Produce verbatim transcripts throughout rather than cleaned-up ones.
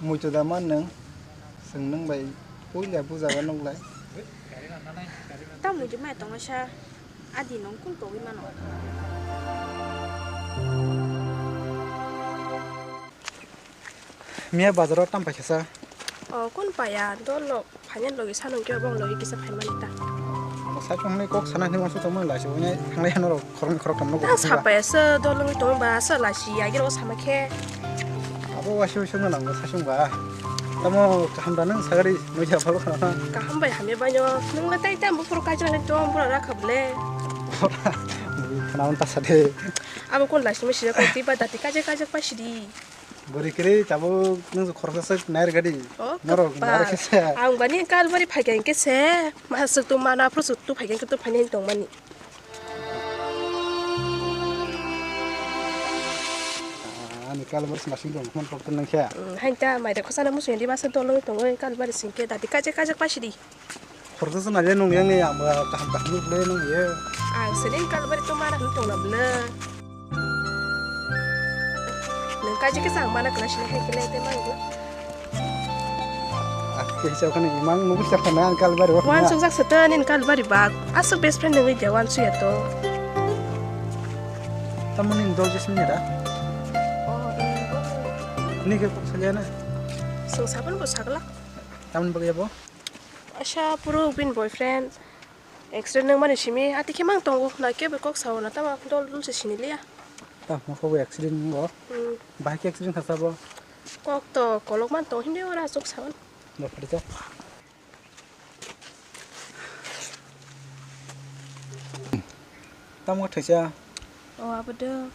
Muitu da man nwng, chwng nwng bai puila bujago nuklai. Tamo muitu mai tongo sa, adi nwng kung togwi mano. Miya bazaro tam paikha sa. O, kun paya, dol lo. Phainani logi sanong khe obo logi kisa phaimani ta. Saichung hwnwi kok sana hwnwi uansuk tongmani lachi uansuk thanglai hwnwi rok khoroknwi khoroktham no. Ta sapaya se dolongwi tongba se lachi agir o sama khe. Abo waisi waisi no nango saichung ba. Tamo kaham da nang sagari nui ja phalo khana. Kaham bai hamya bai no. Nung le tai tam buphuru kaijak nai tong bura rakha ble. Khana ta sade. Abo kon lachi mo sida ko tiba dati kaijak kaijak pa sidi. Bwrwi kwrwi tabuk nwng khoroksa swk nair gadi. O, norok kwpal. Nair khe se. Ang bani kalbari phaikha hinkhe se. Masuk tu mana, phuru tu phaikha hinkhe tu phainai tongmani. Ani kalbari sing asing tong, man pok tenang khe. Hmm, hain ta mai de khosana musu hindi masa dolong tongoi kalbari sing khe dati kajak kajak pasidi. Khoroksa se naile nung yang ni ang ba kaham kaham ni bwle nung ye. Ang sini kalbari to mana hwn tong na bwle. Nung kaji kisa ang mana kena sini hai kena ite mang gua. Aku kisa kan imang nung kisa kan ang kalbari. Wan sung sak sete nin kalbari bag. Asu best friend nung ide wan su ya to. Tamu ning dol jes mini da. Oh, ini. Ini ke kok saja na. Sung saban bo sagla. Tamu bagi ya bo. Asa puro bin boyfriend. Accident nang mani simi ati khe mang tongo na kebo kok sao na tama dol dol se sini liya. Ta mo ko accident ngo. Hmm. Bahai khe accident khasa bo. Kok to kolok man to hindi ora sok sao. Bo padi ta. Tamo thaisa. O abo do.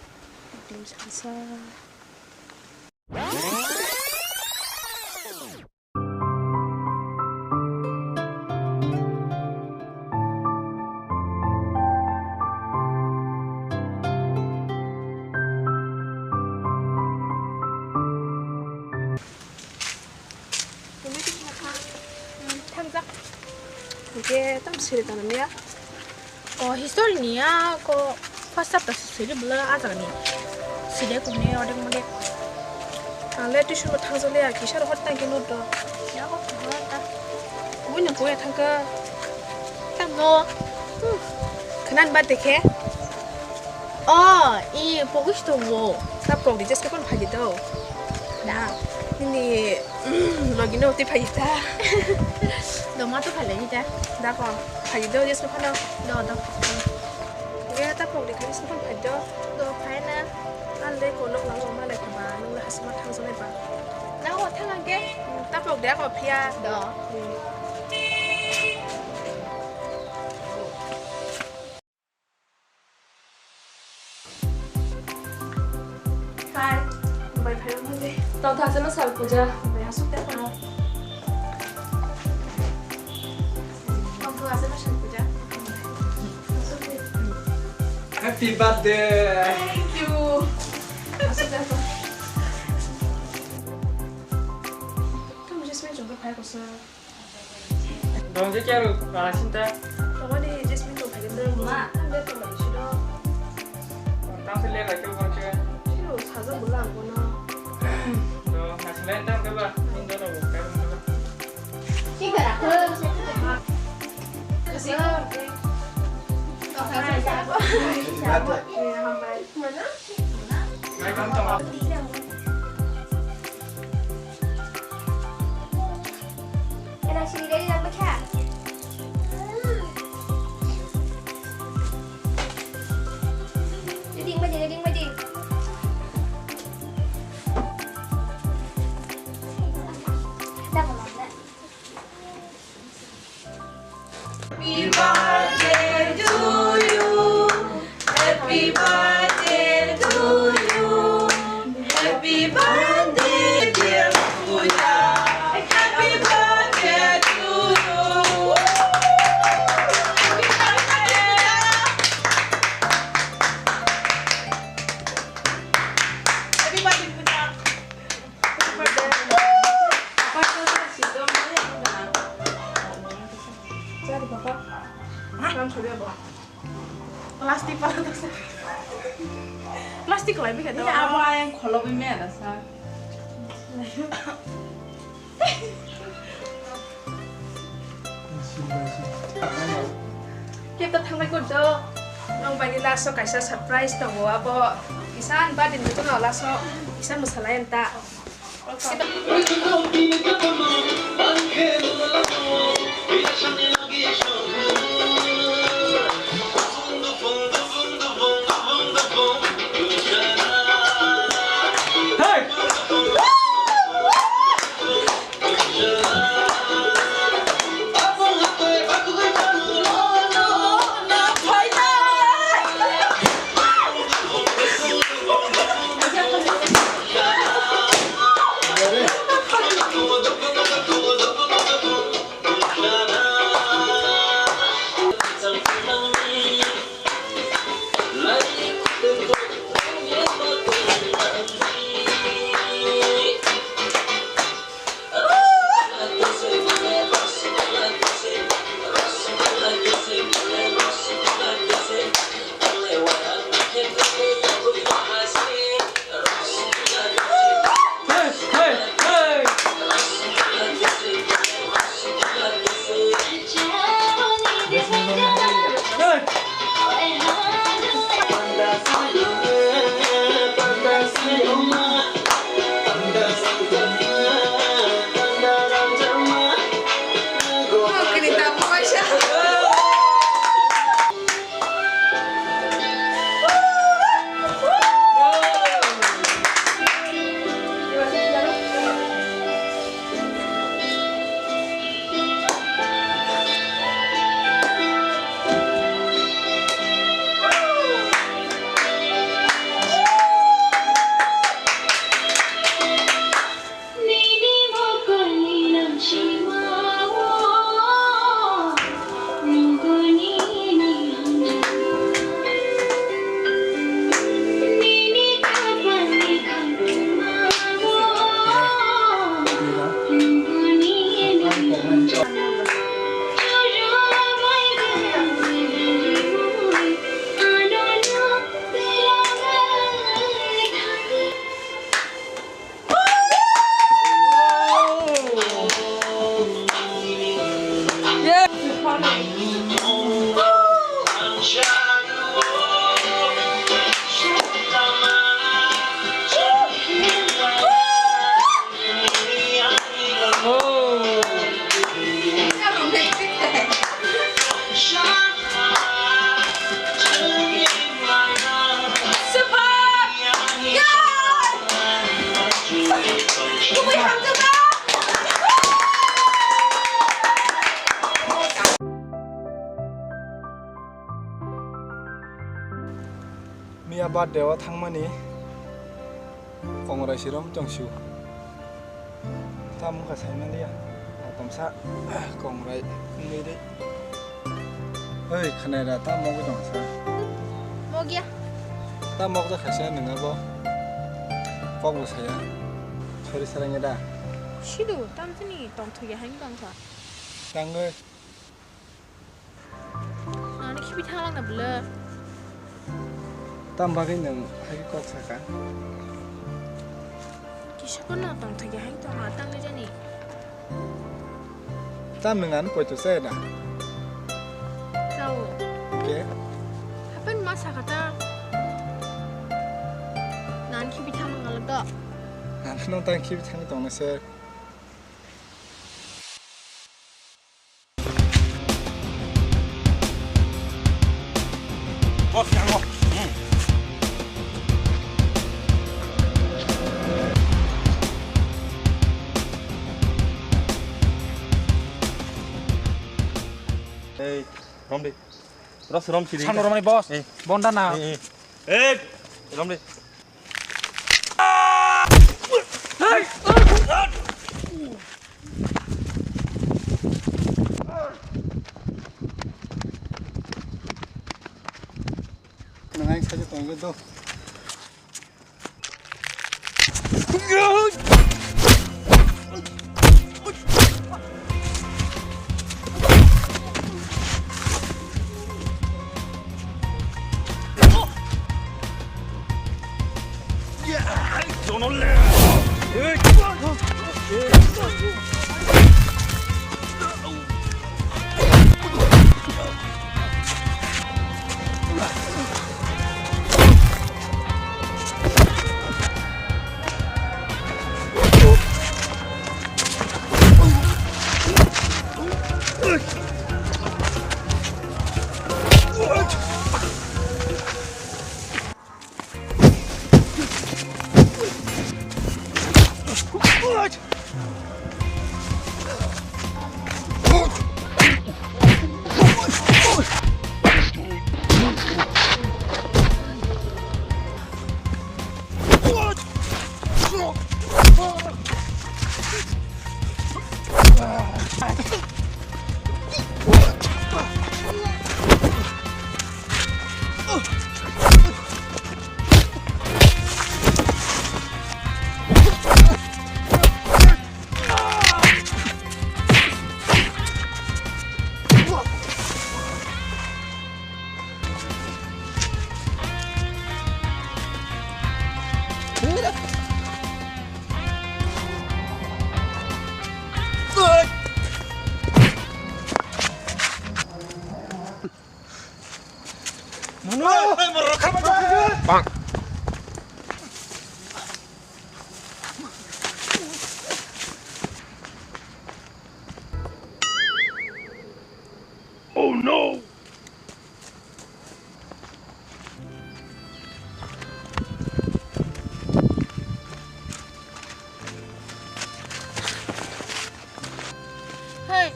Dim sasa. Thangjak. Hingke tam siri tano miya. O history ni ya ko first chapter siri bwla a jaga ni. Side kumne odek modek. Ang le tuition bo thangjakle ya kisa rok hor tang khe lut do. Ya ko khwna ta. Kubui no kubui thang khe. Tamo. Hmm. Khwna ni bade khe. O, i pogis to wo. Ta pok di jeske kon phagi do. Na. Nini logi no ti phagi ta. Do ma to phale ni ta. Da ko phagi do jeske phano. Do do. Ge ta pok di khanis phano phagi do. Do phai na. Al de ko nok lang ma le khaba nung le hasma thang jale ba. Na o thang ge. Ta pok de ko phia. Do. Hmm. Hi. Bai phai mo de. Tong tha se ma sal puja. Bai asuk te pa. Tong tha se ma sal puja. Happy birthday. Thank you. Asuk te pa. Tong Jasmine jong phai ko sa. Dong je kya ro, pala sinta. Tongani Jasmine tong phai khe ma. Ang de tong lai siro. Tang se le la kyo ba kyo. Siro saja bula ang kono. Do, na se le tang ke ba. Indo ro ka ro ba. Sing bara ko. Kasi ko. Tong sa sa. Eh, hambai. Mana? Mai kam tong. Ela sini dari dalam pecah. Ding bajing, ding bajing. Dah, kalau nak. Happy birthday to you. Happy birthday to you. Happy birthday, dear Pooja. Happy birthday to you. Happy birthday. Happy birthday, Pooja. Happy birthday. Papa, to sa si to mo ya ko na. Sorry, Papa. Kam chori abo. Plastic pala to sa. Plastic lai bika. Ini abo ayang kholo bi me ada sa. Kep ta thangbai kok do. Nwng bai ni last o kaisa surprise tongo, abo kisa ani birthday ni joto no last o kisa mwsalai ani ta. Miya birthday o thangmani kongrai sirom tongsu. Tamo wngkha saimaliya. Tomsa kongrai wngwi de. Oi, khanaira, ta mokgwi tongsa. Mogya. Ta mokjak khaisa nwng abo. Kokbo saya. Sori sarangya da. Sidu, tamchini tongthokya haino tongkha. Tangwi. Nani khibi thanglang na bwle. Tam bagwi nwng hai kok saka? Kisa phano tongthokya hai tongma tangwi jani. Tam nwng ano poito chaya da? Chao. Ke? Hapen ma saka ta. Nani khibi thanglang na do. Ang kheno tang khibi thangwi tongna se. Boss, yang mo. Hmm. Hey, Romdi. Ros Rom chiri. Sano Romani boss. Eh. Bonda na. Eh, eh. Eh, Romdi. Nang ang saja tonggo do. Oh no! Hei,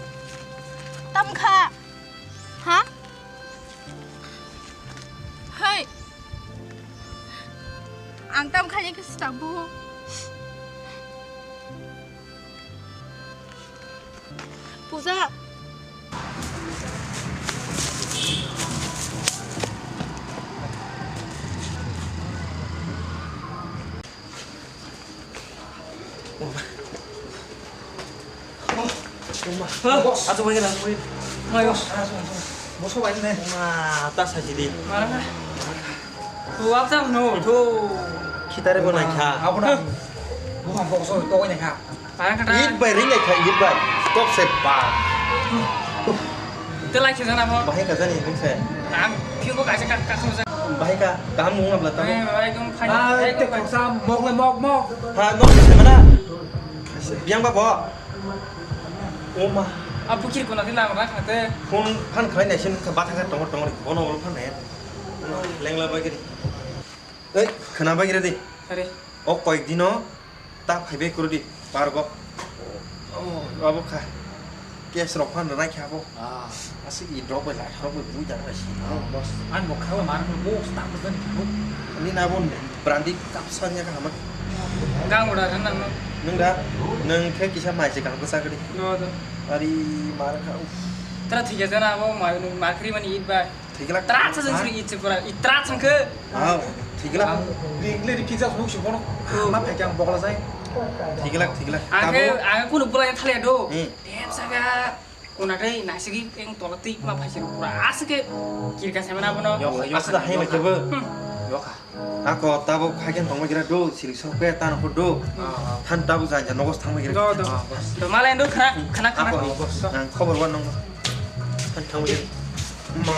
tam kha? Ha? Hei, ang tam kha ya khe sita bo. Puja. Boss. Aso bai na, bai. Ayo. Boss bai ne. Ma, ta sa jidi. Mana? Tu apa no? Tu. Khitare bo nai kha. Abo na. Bo boss to nai kha. Parang kata. Eat bai ring nai kha, eat bai. Stop se pa. Ito lai khe jana mo. Bahai ka jani ning se. Ang phiu ko kaisa ka ka khum sa. Bahai ka kaham mung abla ta. Eh, bahai kong phai. Ah, te khoksa mok le mok mok. Ha, nok se mana? Biang ba bo. O ma. A bukir ko na ti lang rak na te. Phone phan khlai nai sin ka batha ka tongor tongor bono ol phan nai. Lengla bai kiri. Ei, khwna bai kiri di. Are. O koyek dino ta phaibai kuru di pargo. Oh, abo kha. Case rok phan rai kha bo. Ah. Asik i drop bai lai, drop bai bui da rai si. Ah, boss. An bo khawa mar bo boss ta bo jani kha. Ni na bon brandi kapsa nya kha ma. Gang uda ran nang no. Nung da, nung khe kisa mai se gang ko sa gadi. No do. Ari mar kha. Tra thik ase na abo mai nu makri mani eat bai. Thik lak. Tra cha jeng suri eat se pura. I tra chang khe. Ah, thik lak. Ring le ri pizza sung sung kono. Ma phai kang bokla jai. Thik lak, thik lak. Ang khe, ang kunu bulai thale do. Hmm. Dem saga. Kuna tei naisigi eng tola tei ma phai sini pura asike kirka semana bono. Yoka, yoka, asida hai mai kebo. Hmm. Yoka. Ako tabo khagen tongma gira do, siri sok pe tan ko do. Ah, ah. Than tabo jan jan nogos thangma gira. Do, do. Ah, bos. Do malai do khana, khana, khana. Ako, nang khobor wan nong. Than thangma gira. Ma.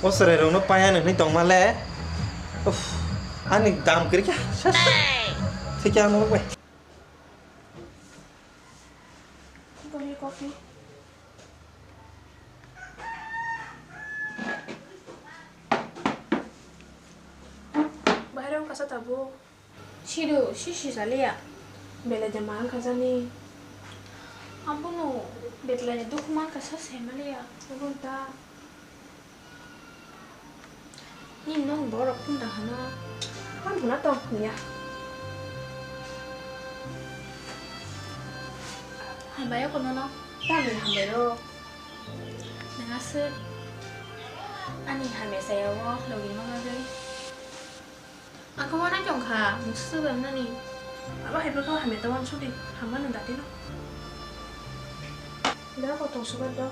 O sere rong no paya nang ni tongma le. Uff. Ani dam kiri kya? Sas. Thik ya mo bai. Boni kopi. Bahai rok kasa tabuk. Sido, si si saliya. Belai de mang kajani. Ambono. Betlai de dukhu mang kasa semaliya. Gunta. Ni nok borok kunda hano. Ang huna tong niya. Hambai o kono no. Tamni hambai rok. Nang aswk ani hamya saya o logi ma bagwi. Ang khe uanai tong kha, musu swbang nani. Abo hai bwkha hamya ta uansuk di, hamya nw dati no. Da bo tong swbak do.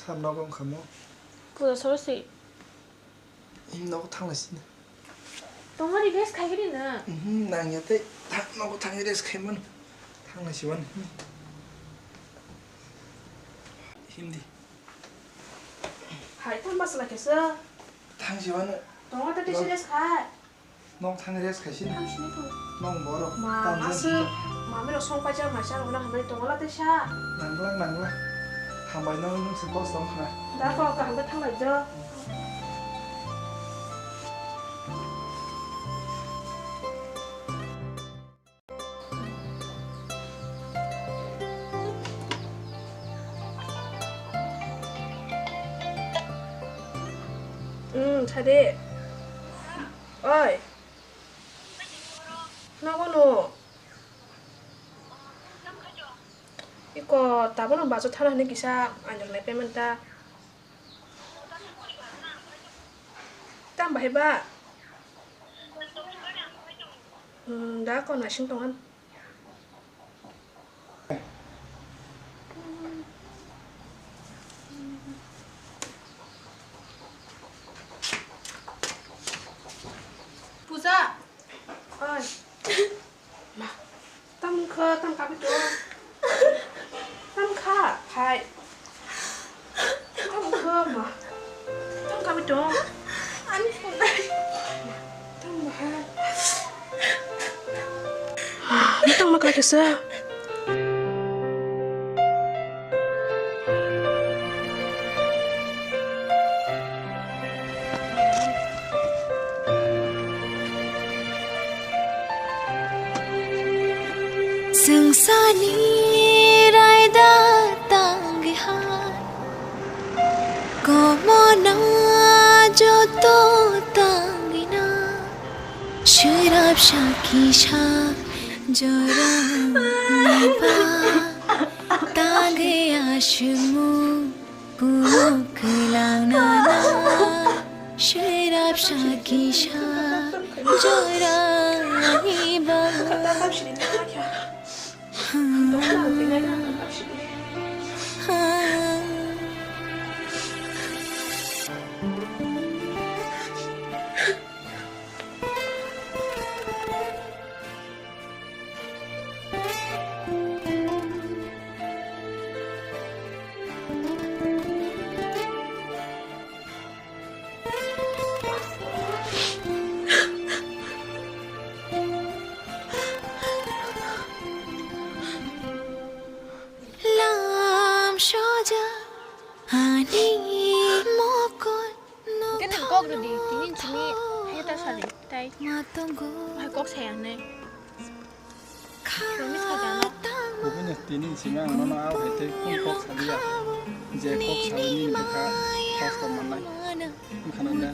Sir, nogo wngkha mo? Puja soro si. Nogo thanglai sini. Tongmani rest khaigini na? Mhm, nangya tei. Tha-, nogo thangwi rest khaimano. Thanglai siwani. Hindi. Hai, tang bwsla kesa. Thang siwano. Tongo tei tei rest khai. Nok thang rest khaisini. Thang sini thang. Nok borok. Ma, tanjani. Masuk. Mami rok song paijak maisa rok na hambai tongo la teisa. Nangla, nangla. Hambai no nung se boss tong khna. Da ko kaham khe thanglai jo. Hmm, sade. Oi. Nogo no. Iko tabukno bajo thana hinwi kisa ainroknai payment ta. Tam bahai ba? Hmm, da ko naising tongan. Oi to. Ani phone. Tang bahai. Ni tang ma kla kesa. Sungsani raida tangwi hai, komona joto tangwi na, swrapsa kisa jorani ba, tangwi aswkmung. Kwlangna swrapsa kisa jorani ba. Lam soja ani mokol. Tini kok rwdi, tini simi heta sari, tai. Hai kok saya nai. Promise kha jana. Kubuni tini simi ang nono a hai tei khum kok saliya. Je kok sawi nini bwkha kosto mannai. Wngkha na da?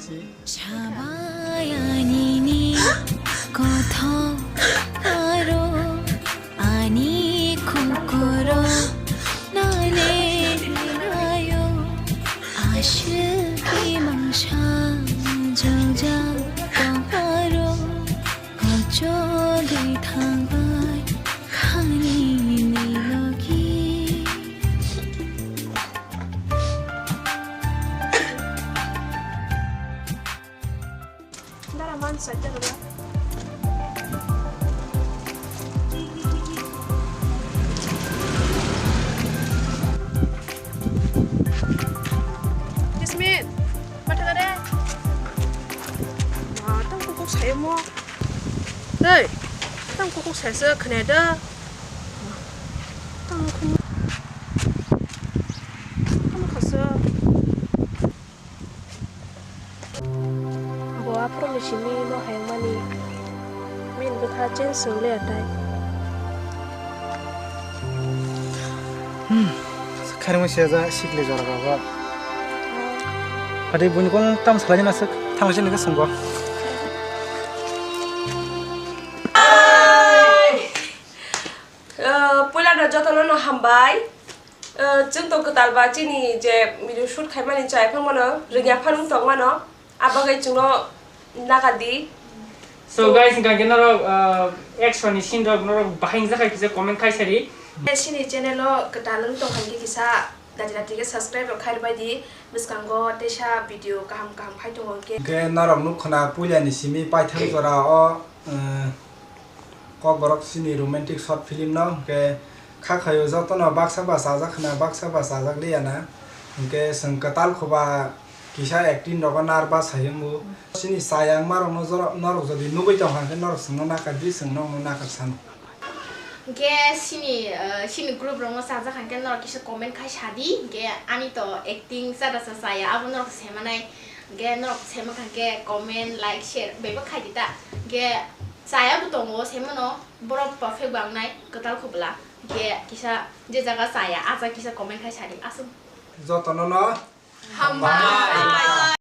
Si. Sabayani ni kothok aro. Ani kokoro nale nayo, aswk imang sa jojak tongpharo, kochogwi thangbai khani ni logi. Dara man side table. Kismet, patha dare. Ma, tang kukuk sayo mo. Hey, tang kukuk sayo se khne da. Tang khum. Tang khasa. Bo aphuru ni simi bo hayungmani min bwkha change swng le atai. Hmm. Kharimo se ja sikle jora baba. Ade buni kong tam salai na sik thang sini ke sunggo. Ah, puila no joto no no hambai. Eh, chwng to kwtal ba chini je video shoot khaimani chai phangmano rwngya phano wng tongmano, a bagwi chwngno naka di. So guys, hwnkha khe norok, eh, action ni scene rok norok bahai wngjakha kisa comment khai sadi. Chini channel o kwtal wng tong kha khe kisa dati dati khe subscribe rok khai rwbai di, bwskango teisa video kaham kaham phai tongo hwnkhe. Hwnkhe norok nukho na puila ni simi paithak jora o, eh, Kokborok chini romantic short film no hwnkhe kha khaio jotono baksa ba chajak khna, baksa ba chajak liya na. Hwnkhe chwng kwtal kho ba kisa acting rogo nervous hai wngo. Chini chayang ma rokno jora norok jodi nugwi tong kha hwnkhe norok chwngno nakar di, chwng nokno nakar sano. Hwnkhe chini, eh, chini group rokno chajak kha hwnkhe norok kisa comment khai sadi, hwnkhe ani to acting chada cha chaya abo norok se manai, hwnkhe norok se mankha hwnkhe comment, like, share bebak khai di ta, hwnkhe Chaya bo tongo, se mano, borok perfect bo ang nai, kwtal kho bwla. Hwnkhe kisa je jaga chaya, a jaga kisa comment khai sadi, aswk. Jotono no hambai.